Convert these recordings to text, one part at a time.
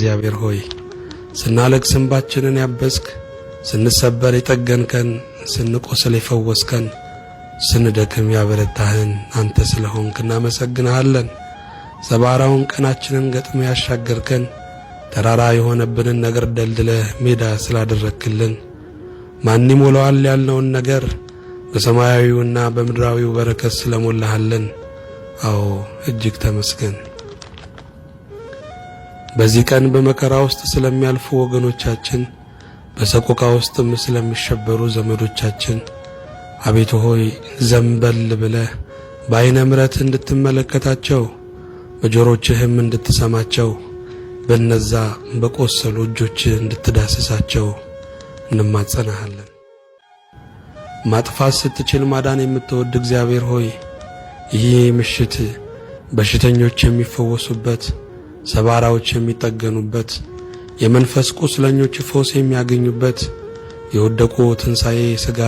እግዚአብሔር ሆይ፣ ስናለቅስ እንባችንን ያበስክ፣ ስንሰበር የጠገንከን፣ ስንቆስል የፈወስከን፣ ስንደክም ያበረታህን አንተ ስለሆንክ እናመሰግንሃለን። ሰባራውን ቀናችንን ገጥመህ ያሻገርከን፣ ተራራ የሆነብንን ነገር ደልድለህ ሜዳ ስላደረክልን፣ ማን ይሞላዋል ያልነውን ነገር በሰማያዊውና በምድራዊው በረከት ስለሞላሃልን፣ አዎ እጅግ ተመስገን። በዚህ ቀን በመከራ ውስጥ ስለሚያልፉ ወገኖቻችን፣ በሰቆቃ ውስጥም ስለሚሸበሩ ዘመዶቻችን፣ አቤቱ ሆይ፣ ዘንበል ብለህ በዓይነ ምሕረት እንድትመለከታቸው፣ በጆሮችህም እንድትሰማቸው፣ በነዛ በቆሰሉ እጆችህ እንድትዳስሳቸው እንማጸናሃለን። ማጥፋት ስትችል ማዳን የምትወድ እግዚአብሔር ሆይ፣ ይህ ምሽት በሽተኞች የሚፈወሱበት፣ ሰባራዎች የሚጠገኑበት፣ የመንፈስ ቁስለኞች ፈውስ የሚያገኙበት፣ የወደቁ ትንሣኤ ሥጋ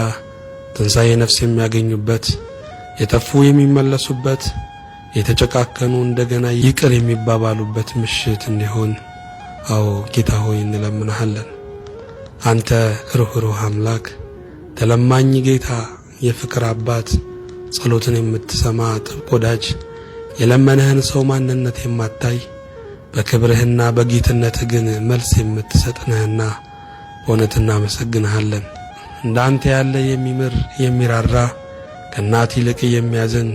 ትንሣኤ ነፍስ የሚያገኙበት፣ የጠፉ የሚመለሱበት፣ የተጨካከኑ እንደገና ይቅር የሚባባሉበት ምሽት እንዲሆን፣ አዎ ጌታ ሆይ፣ እንለምንሃለን። አንተ ርኅሩህ አምላክ፣ ተለማኝ ጌታ፣ የፍቅር አባት፣ ጸሎትን የምትሰማ ጥብቅ ወዳጅ፣ የለመነህን ሰው ማንነት የማታይ፣ በክብርህና በጌትነትህ ግን መልስ የምትሰጥ ነህና በእውነት እናመሰግንሃለን። እንዳንተ ያለ የሚምር፣ የሚራራ፣ ከእናት ይልቅ የሚያዝን፣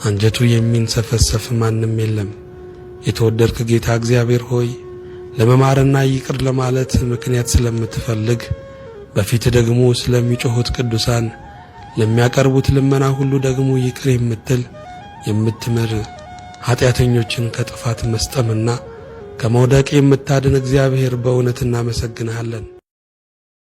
አንጀቱ የሚንሰፈሰፍ ማንም የለም። የተወደድክ ጌታ እግዚአብሔር ሆይ፣ ለመማርና ይቅር ለማለት ምክንያት ስለምትፈልግ፣ በፊት ደግሞ ስለሚጮኹት ቅዱሳን ለሚያቀርቡት ልመና ሁሉ ደግሞ ይቅር የምትል፣ የምትምር፣ ኃጢአተኞችን ከጥፋት መስጠምና ከመውደቅ የምታድን እግዚአብሔር በእውነት እናመሰግንሃለን።